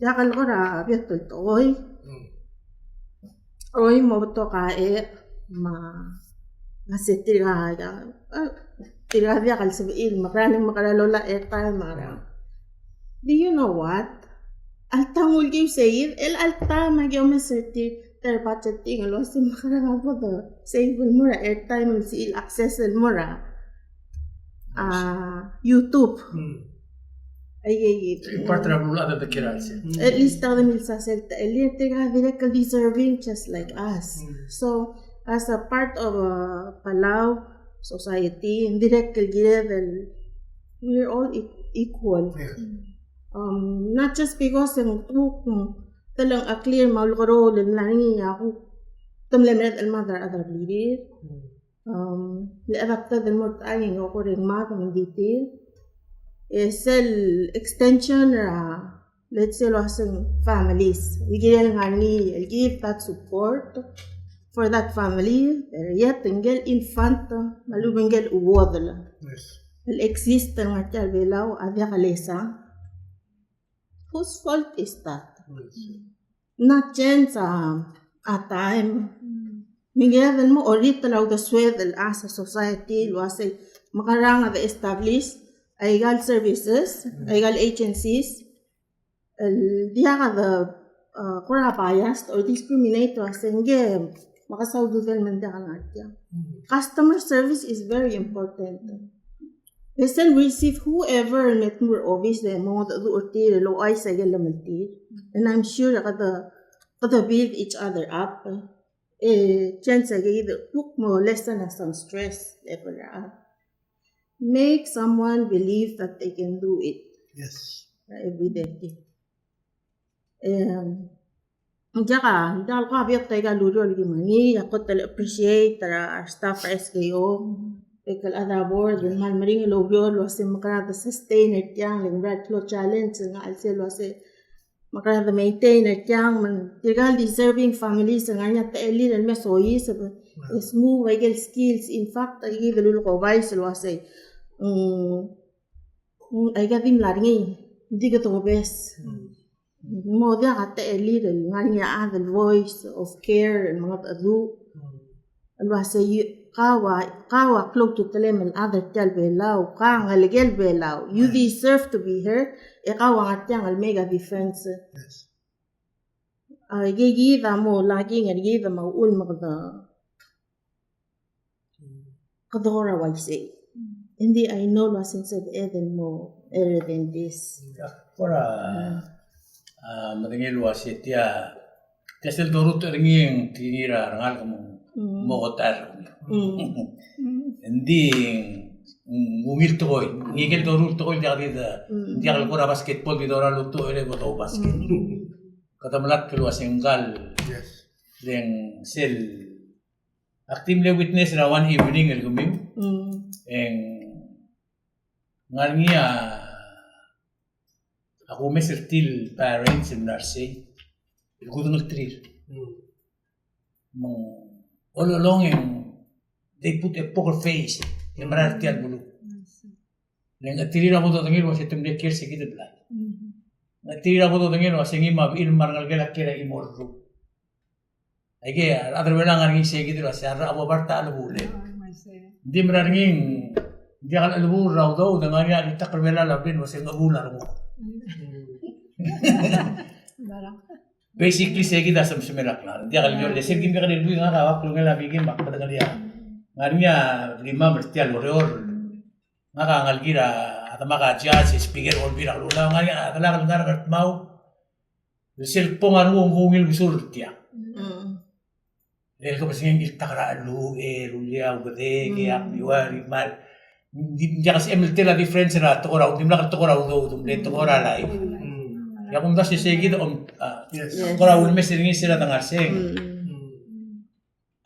Diak el kora beot el tekoi. Oi, mo betok a, e, me a, me a se tirka, e, tirka diak el sebechir, mekerang, mekerang el ola airtime, mekerang. Do you know what? Alta ng ulkiu sei, el alta me aki omes er tir, te er a budgeting el uasei mekerang a bo de save el mo er a airtime, el sel access el mo er a, a, YouTube. Ai, ai, ai. Part er a rulad er a dekiei er a chelsel. At least a de milsa sel ta, el tir a dirrek el deserving just like us. So, as a part of, uh, Palau society, dirrek el kired el, we're all e-, equal. Um, not just because ng kuk, mm, teleng a clear me a ulekerreu el mla er ngii a kuk, te mle mereched el mad er a rechad er a blirir. Um, le adapted el mo er a ngii a kuk er ngii me ng di tir. E sel extension er a, let's say, el uaseng families. Di kirel ngar er ngii el give that support for that family, er a ikel infant, me a lechub e ng uodel. Yes. El exist el ngar er tia el Belau, a diak el esa. Whose fault is that? Yes. Ng change a, a time. Me ng kired el mo olengit el uldesued el as a society el uasei mekerang a de establish a ikal services, a ikal agencies, el diak a de, uh, kora biased or discriminate el uasei ngii me ke soad el ududir me ng diak el ngar tiang. Customer service is very important. E sel receive whoever el me tmuu er a office e mo mengedecheduch er tir el ouchais a ikel llemeltir. And I'm sure kede, kede build each other up. E chance a kid el kuk mo lessen a some stress level er a. Make someone believe that they can do it. Yes. Every day. Em, ng diak a, ng diak el ko a beot a ikal ureor el ki mo er ngii, a kot el appreciate er a, our staff er a S K O, bek el chad er a board, el kmal meringel el oureor el uasei mekerang a de sustain er tiang, le ng mera el klou el challenge, ng a chelsel el uasei mekerang a de maintain er tiang, me ng tirkal deserving families, ng ngar er ngii a techellir el me soiseb, e smove a ikel skills, in fact, a ikel lulekoi a uaisei el uasei, mm, Mm, aika di mla er ngii, ng di kede obes. Mm. Mo diak a techellir el ngar er ngii a chad el voice of care el mengedecheduch. Mm. El uase, you, kau a, kau a klou a ultutelem el chad er tia el Belau, kau a ngelekel Belau. You deserve to be heard, e kau a ngar tiang el make a difference. Yes. A, ikei kid a mo lacking er kid me a uchul me kede, kede kora uaisei. Ng di I know el uase ng sebeched el mo better than this. Kora, a, medengei el uase tia, tia sel doruul er ngii e ng tir a rengalek me ng mo kotar. Mm. Ng di, mm, ng ungil tekoi. Ngike el doruul tekoi el diak di, mm, diak el kora basketball di dorael el udoud e le bo dou basket. Mm. Kede melatk el uase ngkal. Yes. Le ng sel, ak di mle witness er a one evening el kemiu. Mm. E ng ngar er ngii a, a kumes er tir el parents el mla er sei el kudengelterir. Mm. Me ng all along e ng they put a poker face el mera er tia el beluu. Mm. Le ng cheterir a bo dodengei el uase te mle kiei er se kid el blai. Mm. Ng cheterir a bo dodengei el uase ngii me a bechil me a rengelekel a kiei er a chimo el rruul. Aike, a rechad er a Belau a ngar er ngii se kid el uase a rechad a bo bar ta chelebulel. Oh, I see. Ng di mera er ngii, ng diak el chelebuul er a udoud, e ng ngar er ngii a chelitakl er a Belau el bla el uase ng chebuul a renguk. Mm. Basically, se kid a semsemel a klengar. Ng diak el, yeah, le sel kim kekerei el buik, ngak a ua klungel a bikim, ak medengelii a. Mm. Ngar er ngii a blimam er tia el ureor. Mm. Ngak a ngalek er a, a demak a judge, speaker, Olbiil er a Kelulau, ngar er ngii a delak el ngar er a ngardmau. Sel kbong a renguk e ng ungil kusur er tiang. Mm. El kebesengei el ta er a chelechang, e rullii a ukedek, e ak miua, rimar. Ng di, ng diak sebechem el tela difference er a tekoi er a, dimlak el tekoi er a udoud, ng mle tekoi er a life. Mm. E a kumdasu e se kid, om, a, yes, tekoi er a ulemes er ngii se er a dengar sei. Mm. Mm.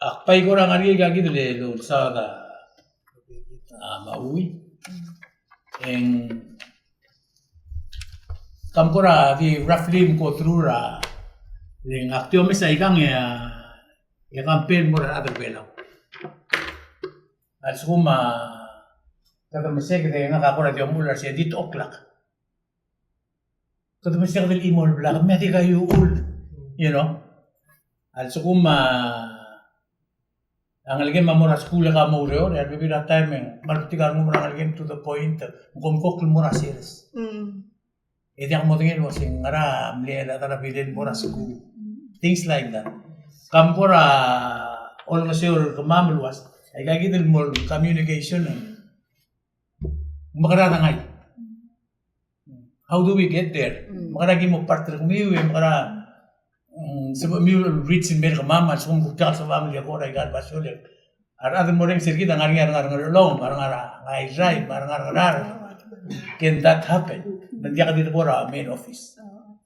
Ak bai kora ngar er ngii aika kid el, el ulsaod a, a, Maui. E ng, kam kora di roughly mko through er a, le ng ak di omes aikang e, e campaign el mo er a rechad er a Belau. A lsekum a, kede meseked e ngak a kora di omuchel er sei, di toklak. Kede meseked el chimo el blak, me a di kaiuul, you know. A lsekum a, a ngelekem a mo er a skuul e ke mo oureor, e a rebebil er a taem e ng kmal betik a rengum er a ngelekem to the point, ng kom kuk el mo er a sers. Mm. E diak modengei el uase ng ngera a mle chad er a bilel el mo er a skuul. Mm. Things like that. Kam kora olengeseu er kemam el uase, aika kid el mo communication. Mekera dengai. How do we get there? Mm. Mekera ki mo part er kemiu, e mekera, mm, sebechemiu el reach el mei er kemam, a lsekum kuk diak el sebecham el eko er aika el basio le. A rechad el mo er ngii er kid a ngar er ngii a rengar er a Ngerchelong, a rengar er a Airai, a rengar er a Ngaraard. Can that happen? Me ng diak di debo er a main office. Oh.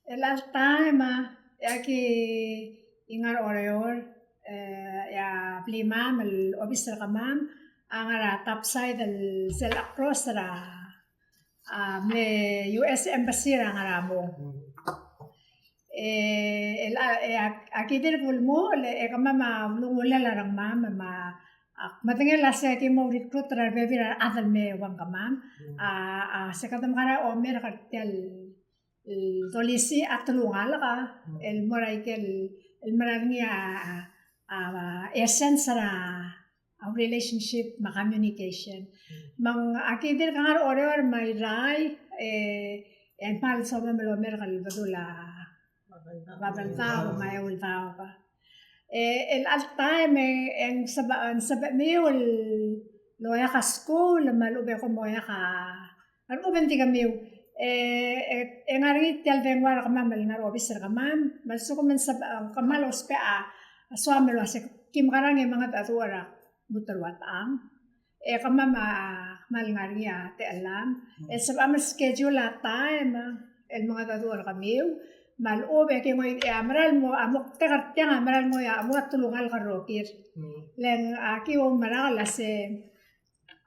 El alta e me, e aki ngar er a Oreor, e, e a blimam el obis er kemam a ngar er a topside el sel across er a, a, mle U S Embassy er a Ngeramo. E, el, a, e, a, aki dirk ulemuchel, e, e kemam a ulungulel a rengmam, me a, ak medengei el uase aki mo recruit er a rebebil er a rechad el me ua ngkemam. A, a, se kede mekera omerk er tia el el dolisiich a telungalek, el mo er a ikel, el mera er ngii a, a, a essence er a, a relationship me a communication. Me ng aki dirk ngar er a Oreor me a Irrai, e, e ng kmal soam el omerk el bedul a Babeldaob me a Eouldaob. E, el alta e me, e ng sebe-, e ng sebechemiu el oeak a skuul, me a lechub e kom oeak a, a lechub e ng di kemiu. E, e, e ngar er ngii tia el dengua er kemam el ngar er a obis er kemam, me a lsekum e ng sebe-, e, kmal ousbech a, a soam el uase ki mekerang e mengedecheduch er a kmo teruatang. E kemam a, a kmal ngar er ngii a techellam. Mm. El sebecham el schedule a taem el mengedecheduch er kemiu. Me a lechub e ki ngoi, e a mera el mo, a moktek er tiang a mera el ngoi a mo telungalek el rokir. Mm. Le ng aki oumerang el uase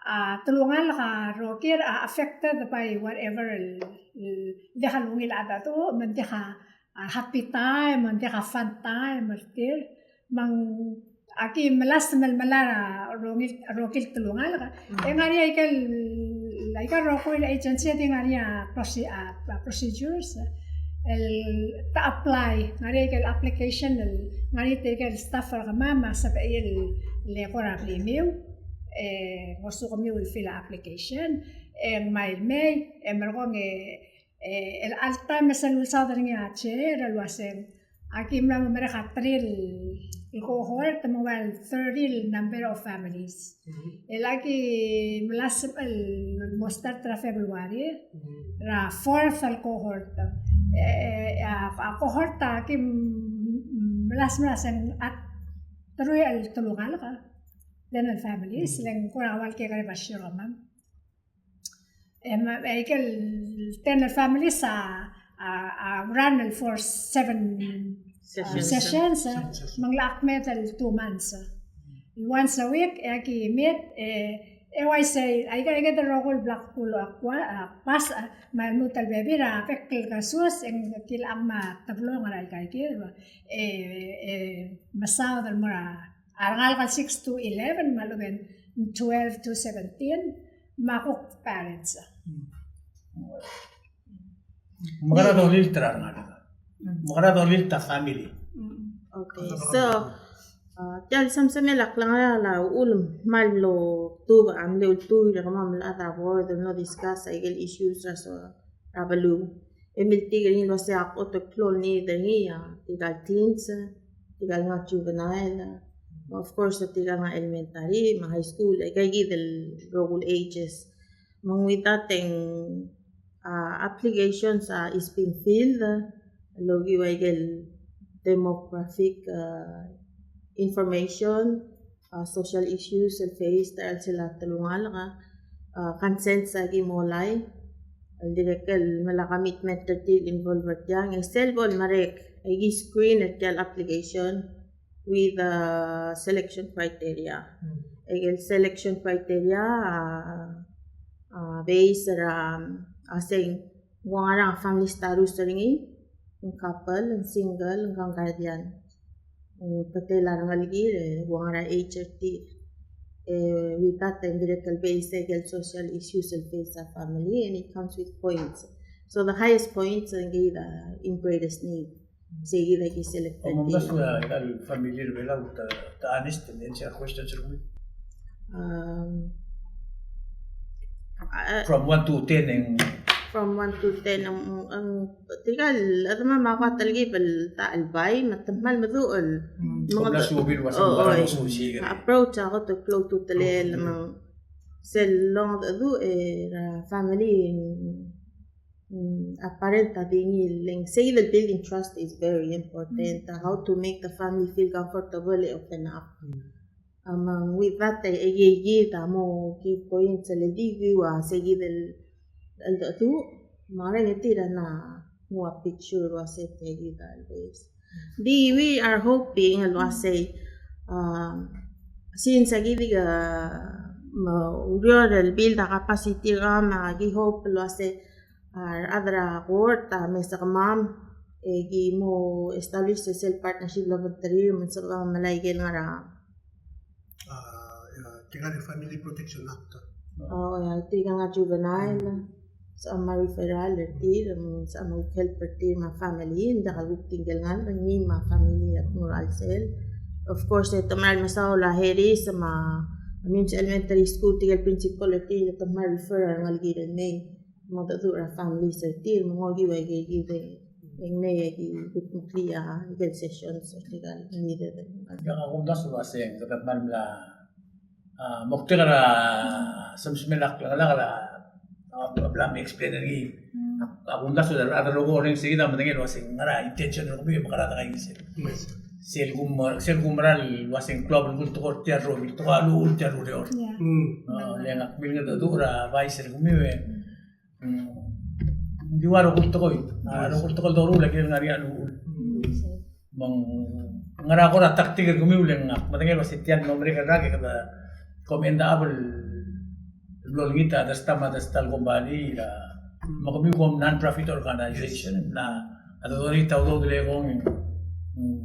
a telungalek a rokir a affected by whatever el, el diak el ungil a cheldecheduch, me ng diak a, a happy time, me ng diak a fun time er tir. Me ng aki melasem el melai er a rongil, rokir el telungalek. Mm. E ngar er ngii a ikel Aika el rokui el agency a di ngar er ngii a proce-, a, a procedures el te apply, ngar er ngii aike el application el ngar er ngii tirke el staff er kemam me a sebechir el, el eko er a blimiu, e, ngosukemiu el fill a application, e, me mei, e, merekong, e, e, el alta me sel ulsaod er ngii a chair el uaseng, aki mla mo merek a three el cohort, me ng ua el thirty el number of families. El aki melasem el mo start er a February, er a fourth el cohort. E, e, a, a cohort a aki m-, melasem el uaseng a teruich el telungalek, ten el families, le ng kora ua el kekerei a basio er kemam. E, me, e, aike el ten el families a, a, a run el for seven, uh, sessions, sessions, e, me ng locha kmeed el two months, e. Once a week, e aki meet, e, e uaisei, aika, aike el rokui el bla kbo el, a, kua-, a, pass, a, me a lmuut el bebil er a bek el kesus, e ng kil a me a teblong er aika, aike, e, e, mesaod el mo er a a rengalek el six to eleven, me a lechub e ng twelve to seventeen, me a kuk parents. Mekerang e olilt er a rengalek. Mekerang e olilt a family. Okay, so, uh, tia el semsemel a klengar er a uchul me a mlo tubech a mle ultuil er kemam el chad er a board el mlo discuss aike el issues er a so-, er a beluu. E miltik er ngii el uasei a kot el klou el need er ngii a tirka el teens, tirka el ngar er a juvenile, of course, tirka el ngar er a elementary, me a high school, aika kid el rokui el ages. Me ng with that e ng, a, applications, a, is being filled, el okiu aike el demographic, a, information, a, social issues el face er a chelsel a telungalek, a, consent a ki molai, el dirrek el melai a commitment er tir el involve er tiang, e sel bo lemerek, e ki screen er tia el application with a selection criteria. Aike el selection criteria, a, a, base er a, a, sei ng ua ngerang a family status er ngii, ng couple, ng single, ng guardian. Ng betok a rengelekir, e ua ngerang a age er tir. E with that, e ng dirrek el base aike el social issues el face a family, and it comes with points. So the highest points, e ng kid a in greatest need. Sei kid a ki select er tir. Omdasu a ika el family er a Belau te, te honest and answer questions er kemiu. Um, a, from one to ten e ng. From one to ten, um, um, tirka el, a chedemam a kuk telkib el ta el bai, me te kmal meduch el. Mm. Me ng kmal suobel el uasei, oh, ng kora, oh, mo suobel. Approach a kot el klou a ultutelel, me ng sel longedecheduch, e, er a family, mm, a parent a di ngii el, le ng sei kid el building trust is very important. Mm. How to make the family feel comfortable e open up. Mm. A, me ng with that, e, e, e, e, ta mo key points el di ki ua sei kid el, el cheldecheduch, me a rengrir a nguu a picture el uasei tia kid a base. Di we are hoping el uasei, um, since aki di, uh, me a ureor el build a capacity er kemam, me aki hope el uasei, a rechad er a court a mesa er kemam, e ki mo establish sel partnership el obengterir me ng sebechek el melai aike el ngar er a, a, tirka el Family Protection Act. O, ia, tirka el ngar er a juvenile, sebechek el mo referral er tir, sebechek el mo help er tir me a family, ng diak el kuk tingel ngalek, ngii me a family a mo er a chelsel. Of course, e te mera el mesaul a Harris me a Mimms Elementary School, tirka el principal er tir, e te mera el refer a rengalek el mei. Mo dmu er a families er tir, me ng okiu aike kid e ng mei e ki kutmeklii aike el sessions er tirka el needed. Ng diak a kumdasu el uasei ng kede kmal mla, a, moktek er a semsemel a klengelakl a, a, bla me explain er ngii. A kumdasu el rechad el rokui a orrenges er kid a medengei el uasei ng ngera intention er kemiu e mekerang e kaingeseu. Sel kum-, sel kumerang el uasei ng klou a belkul tekoi er tia el rokui, tekoi a uchul tia el ureor. Ia. Mm. O, le ngak a kmal mengedecheduch er a vice er kemiu e. Mm. Ng di ua rokui el tekoi. A, rokui el tekoi el doruul a kirel ngar er ngii a uchul. Mm. Me ng ngera kora tactic er kemiu le ngak a medengei el uasei tia el mlo merek el rak e kede kom end up el blo olengit a desta me a desta el kombalii er a, me kemiu kom non-profit organization, ng mla donate a udoud el ekong, mm,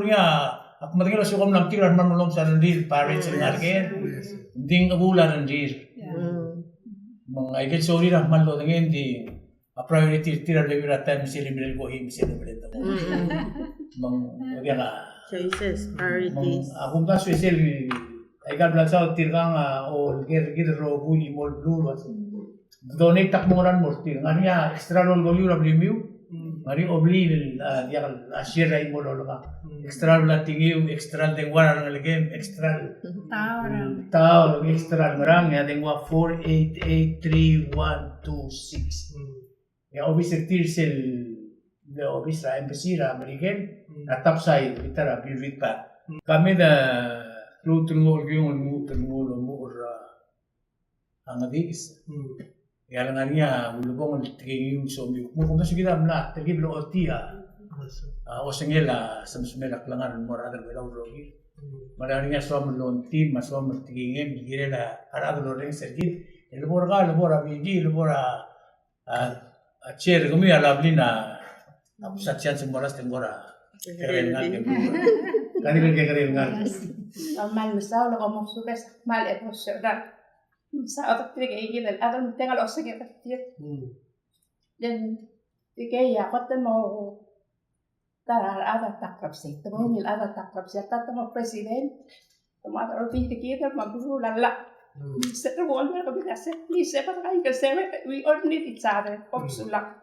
er ngii a, ak medengei el osiik a mla metik er a kmal melomsang a rengrir, pirates el ngar er ker. Ng di ng chebuul a rengrir. Me ng aike el sorir a kmal lodengei, ng di a priority er tir a bebil er a taem me sel merek el kohi me sel merek el dengua. Me ng diak a choices, priorities. Me ng a kumdasu e sel aika el bla lsaod tirkang a, o, el ker kid el rokui el chimo el beluu el uasei, donate a kmo ng ngar er ngii a extra el olekoliu er a blimiu. Ng ngar er ngii a obliil a diak a share er a chimo el olekang. Extra el bla tingiu, extra el dengua er a rengelekem, extra el taor, extra el ngerang, e a dengua four eight eight three one two six. E a obis er tir sel, le obis er a embassy er a Merikel, er a top side, er a Bill Reed Park. Ka mei e de lmuut el nguu el kiung, lmuut el nguu el omuchel er a a Ngedikes. E a lengar er ngii a ulebongel el tekingiu el somiu. Me kumdasu kid a mla telkib el ochotii a osengel a semesemel a klengar el mo er a rechad er a Belau el rokir. Me a lengar er ngii a soam el longtim, me a soam el tekingem el kirel a rechad el orrenges er kid. E le bo er kau, le bo er a Viki, le bo er a, a, a chair er kemiu a lablin a, a kusat chance el mo er a stengkor a kerel ngar er kemiu. Kadi ng kekerei el ngar. Kmal mesaul el kmo sukes, kmal e bo sodang. Mesaul a tirke el chad el metengel a osengek er tir. Hmm. Then tirke a kot el mo ta er a rechad er a ta el klebesei. Te mo ungil a rechad er a ta el klebesei, a ta el mo president. Te mo a rechad er a ta el klebesei, te mo meruul a llach. Hmm. Se te mo olmera kemiu el se, please, se pa ta el klebesei, we all need each other. Kom sulang.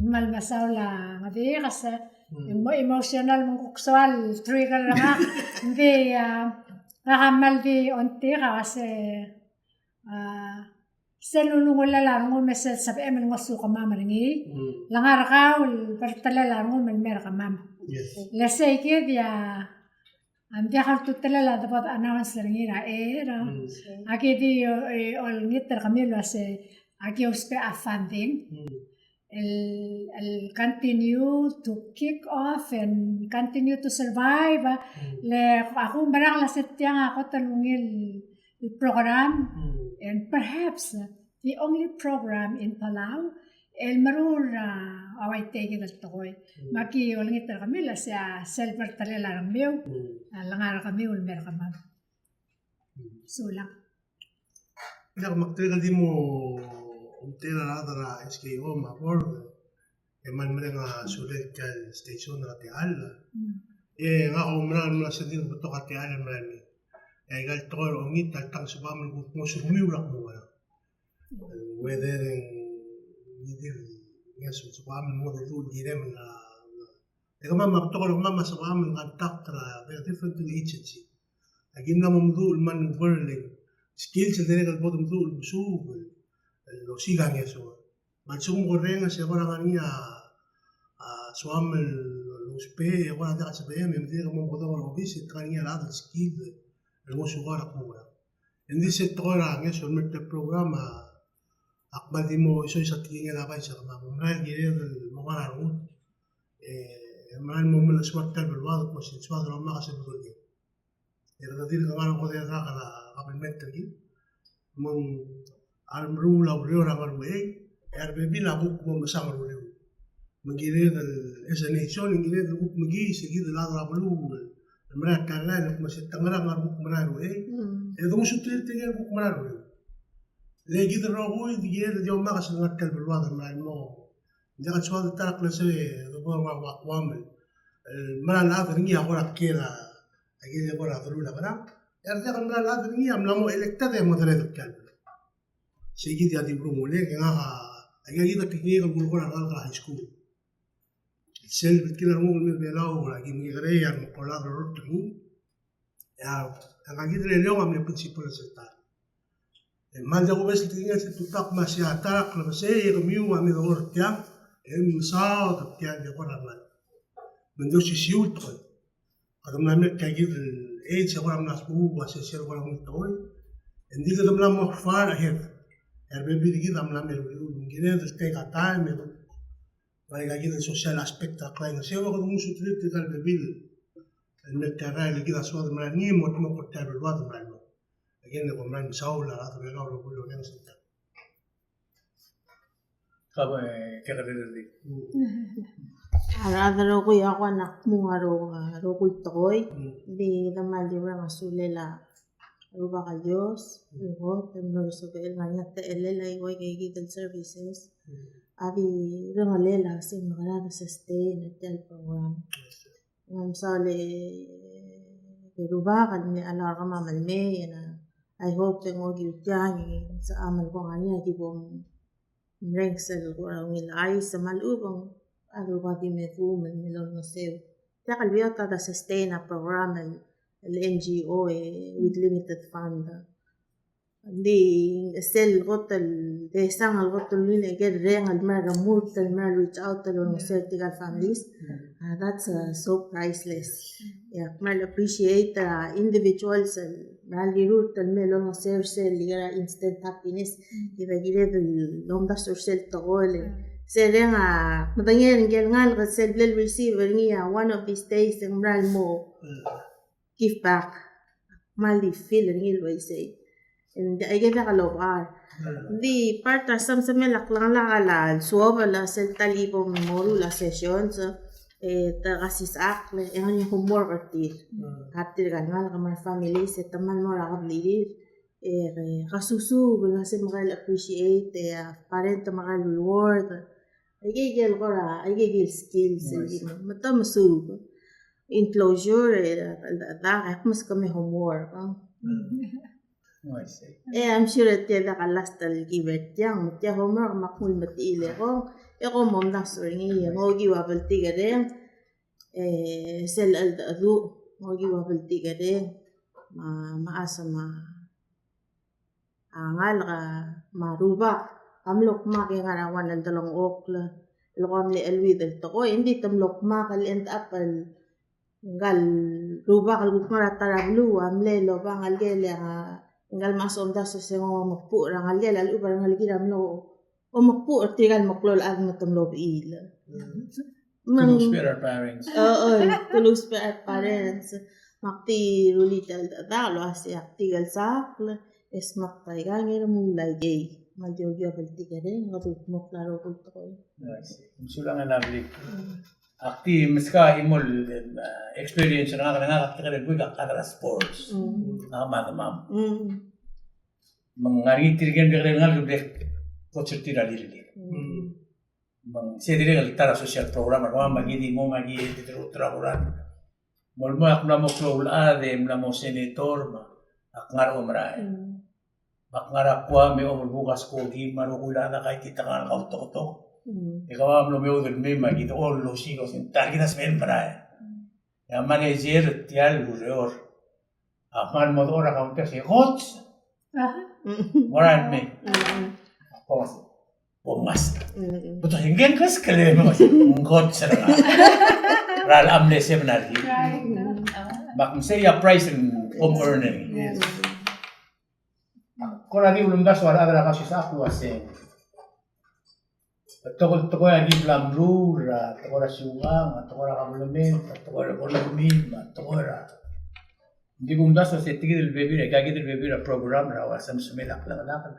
Kmal mesaul a Ngedikas, e ng mo emotional me ng kuk soal trigger er ngak. Ng di, a, ngak a kmal di ongtik a uase, a, sel ulungullel a rengum me sel sebechem el ngosukemam er ngii. Mm. Le ngar er kau el bertelel a rengum el mer kemam. Yes. Le sei kid a, a, ng diak a ultutelel a debo de announce er ngii er a air, a. Mm. Aki di, e, olengit er kemiu el uase, aki ousbech a funding. Mm. El, el continue to kick off and continue to survive, a. Mm. Le, a kumerang el uase tiang a kot el ungil el program, mm, and perhaps, uh, the only program in Palau el meruul, uh, a uaisei kid el tekoi. Mm. Me aki olengit er kemiu el uase, uh, sel bertelel a rengmiu, mm, a lengar er kemiu el mer kemam. Mm. Sulang. Diak, me ak dirrek el di mo omtechei er a rechad er a S K O me a board, e kmal mereng a sulel tia el station er a techall. Mm. E ngak a oumerang el mla sel di betok a techall el mla er ngii. E aika el tekoi er a ongit a le tang sebecham el kuk ngosukemiu er a kmo ngerang. Whether e ng ngii di el ngeso, sebecham el mo dedu el kirem el a E kemam a betok er kemam a sebecham el contact er a, er a different agency. Aki mla mo meduch el maneuver el skills el dirrek el bo de meduch el mesuub el osiik a ngeso. Me a lsekum ke orrenges e kora ngar er ngii a, a soam el ousbech e kora diak el sebechem, e me dirrek el mo mekedong er a obis e te ngar er ngii a rechad el skill el ngosukau er a kmo ngerang. Ng di sel tekoi er a ngeso el mer tia el program a, ak kmal di mo isois a tekingel a vice er kemam. Ng mera el kired el mo ngar er a rengud. E, e mera el mo melechesuar tia el beluad el kmo sel soad el omak a sel bedul er ngii. E kede dirk ngar er a kodel el rak er a kabelment er kid. Me ng a remeruul a ureor a ngar er a uchei, e a rebebil a kuk mo mesang er a uriul. Me ng kired el, as a nation, ng kired el kuk mekiis, e kid el chad er a beluu el mera el ta el rak el kmo se te ngerang a rekuk mera el uchei. Mm. E de ngosuterir tirke el kuk mera el uchei. Le kid el rokui, di kired el di omak a sel ngar tia el beluad el mera el mo. Ng diak el soad el ta er a klesei e de bo er a Guam el mera el chad er ngii a kora kiei er a, a kiei el kora delul a ngerang. E a diak el mera el chad er ngii a mla mo elected e mo deredel tia el beluu. Sei kid a di brung ulek, e ngak a, aika kid a tekingek el kulekoi er a rengalek er a high school. Sel betik a renguk el me er a Belau, a ki mekekerei a remeklou a rechad el rurt er ngii. E a, e ngak kid el Eliong a mle principal er sel taem. E kmal diak kubes el tekingel sel tutak me a sei a ta er a klebesei e kemiu a me dekor er tiang, e mesaod er tiang el dekor er a rengalek. Me ng di osisiu el tekoi. Kede mla mei er tia kid el age e kora mla smuub a sesei el kora ungil tekoi. Ng di kede mla mo far ahead. E a rebebil er kid a mla mei er a uriul, ng kired el take a time e, me aika kid el social aspect er a klaingeseu e kede ngosuterir tirka el bebil el mei er tia el rael el kid a soad el merael ngii, mo dmokl er tia el beluad el merael mo. Again, e kom merael mesaul a rechad er a Belau el rokui el orrenges er tia. Kau, e, kekerei el di. A rechad el rokui a kuk a kmung a ro-, a rokui el tekoi, di kede kmal di mereng a sulel a Rubak el Dios, el kot, el mlo sebechel ngar er ngii a techellel a ua ika kid el services. A di rengelel a se mekerang e sustain er tia el program. Ng mesaul e, e Rubak el mle allow er kemam el mei, e ng, I hope e ng okiu tiang, e ng sebecham el kuk ngar er ngii a ki bo mereng sel kora ungil chais me a lechub e ng a di kuk di me duum el me lolengeseu. Diak el beot a de sustain a program el, el N G O e with limited fund. Ng di sel kot el, desang el kot el ungil e ke reng el mera el remurt el mera el reach out el olengeseu er tirka el families. Ah, that's, uh, so priceless. Yeah, kmal appreciate, uh, individuals el mera el rirurt el mei el olengeseu er sel, uh, instant happiness. Kid a kired el omdasu er sel tekoi el. Se reng a, medengei er ngike el ngalek sel bla el receive er ngii a one of these days e ng mera el mo give back. Kmal di feel er ngii el uaisei. Ng di aike el diak lobechar. Ng di part er a somesmech el klengelakl a suobel a sel ta el ki bo moruul a sessions. e te kasisechakl, e ng homework er tir. Mm. A tir a ngalek me a re families, e te kmal mo er a kebliil. E, e, kasusuub el uase mekera el appreciate, e, a parent mekera el reward. Aike el kora, aike el skills, aike el, me te mesuub. Enclosure, e, da, da, e, ak meskemiu homework, e. Mm. Oh, I see. E, I'm sure e tia diak a last el ki ber tiang, me tia homework me ak nguu el metiil e kong, e kom omdasu er ngii, e ng okiu a bltikerreng, e, sel cheldecheduch, ng okiu a bltikerreng, me a, me a mechas me a, a ngalek me a rubak a mlo kmak e ngar er a one el delengchokl, el ko a mle cheleuid el tekoi, e ng di te mlo kmak el end up el ngka el rubak el kuk ngar er a ta er a beluu a mle oba ngelekel e a ngka el mechas omdasu e se ng omekbuch er a ngelekel a lechub a rengelekir a mlo omekbuch er tirka el meklou el chad me te mlo bechiil. Mm. Me ng, to lose our parents. O, o, to lose our parents. Me ak di rullii tia el cheldecheduch el uase ak di el sakl, e smak tia ikang e remuul aikei. Me ng di okiu a bltikerreng, e kede kudmokl a rokui el tekoi. I see. Mesulang e lovely. Mm. Ak di meskau a chimo el, em, experience er ngak, er ngak a kekerei el buik a chad er a sports. Mm. Ngak me a demam. Mm. Me ng ngar er ngii tirke el kekerei el ngalek el bla coach er tir a rirellii. Mm. Me ng sei dirrek el ta er a social program er kemam, me ki di mo, me ki di tru traburan. Mo el mo ak mla mo klou el chad e mla mo senator, me ak ngar er a omerael. Mm. Me ak ngar er a Guam e omeruul a skoki me a rokui el chad a kaititekangel a kautoketok. Mm. E kemam a mlo meoud el mei me ki di olosiik el osenged, ta er kid a sebechel el merael. Mm. E a manager er tia el ureor a kmal mo dechor er a counter, se, "Coach!" Aha. Merael el mei. Mm. Bo ngasech. Mm. Betok, "Ngii a ngeskel e?" Me ng, "Coach er ngak." Er a mle seven er kid. Right. Me ak msei a prize el kom earn er ngii. Yes. Kora di ulemdasu a rechad er a kausisechakl el uase betok el tekoi a ki bla meruul er a tekoi er a siukang, a tekoi er a government, a tekoi er a economy, me a tekoi er a. Ng di kumdasu el uase tia kid el bebil, tia kid el bebil er a program er a uase mesemel a klengelakl.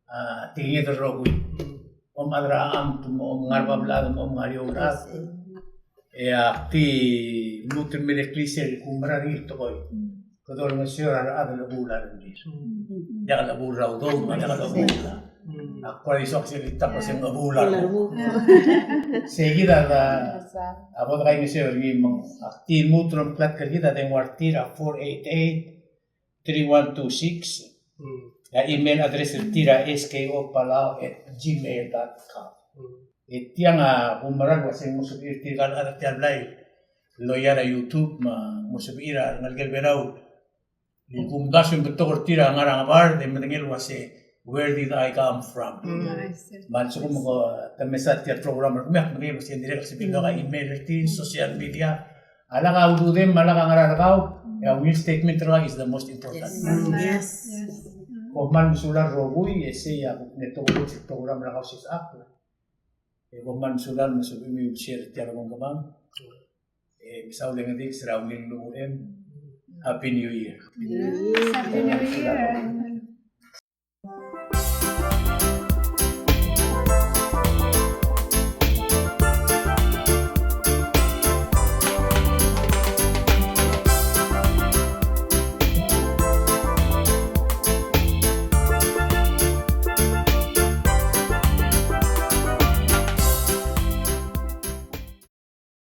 A, tekinged el rokui. Om chad er a amt, om ngar er a bab el chad, om ngar er a eou el chad. E ak di lmuut el mei er a klisichel el kumerang er ngii el tekoi. Kede olengeseu er a rechad el chebuul a rengrir. Diak el chebuul er a udoud, me a diak el chebuul. Ak kora di soak sel di ta el uase ng chebuul a rengrir. Sei kid a, a bo dekaingeseu er ngii me ng. Ak di lmuut el omeklatk er kid a dengua er tir a four eight eight, three one two six. Mm. A email address er tir a S K O Palau at gmail dot com. Mm. E tiang a kumerang el uase ng mo sebechir tirka el chad er tia el blai el loia er a YouTube me ng mo sebechir a rengelekel Belau el kumdasu e ng betok er tir a ngar er a ngebard e medengei el uase, "Where did I come from?" Mm. I see. Me a lsekum ke mesa tia el program er kemiu, ak medengei el uase ng dirrek el sebechir el oba email er tir, social media, a lak a ududem, a lak a ngar er kau, e a ungil statement er kau is the most important. Yes. Mm. Yes. Yes. Kom kmal mesulang el rokui, e sei a kuk mle tekoi er a program er a kausisechakl. E kom kmal mesulang el mo sebechemiu el share er tia el kemam. E mesaul e ng di sera ungil el uchei. Happy New Year. Yes, Happy New Year.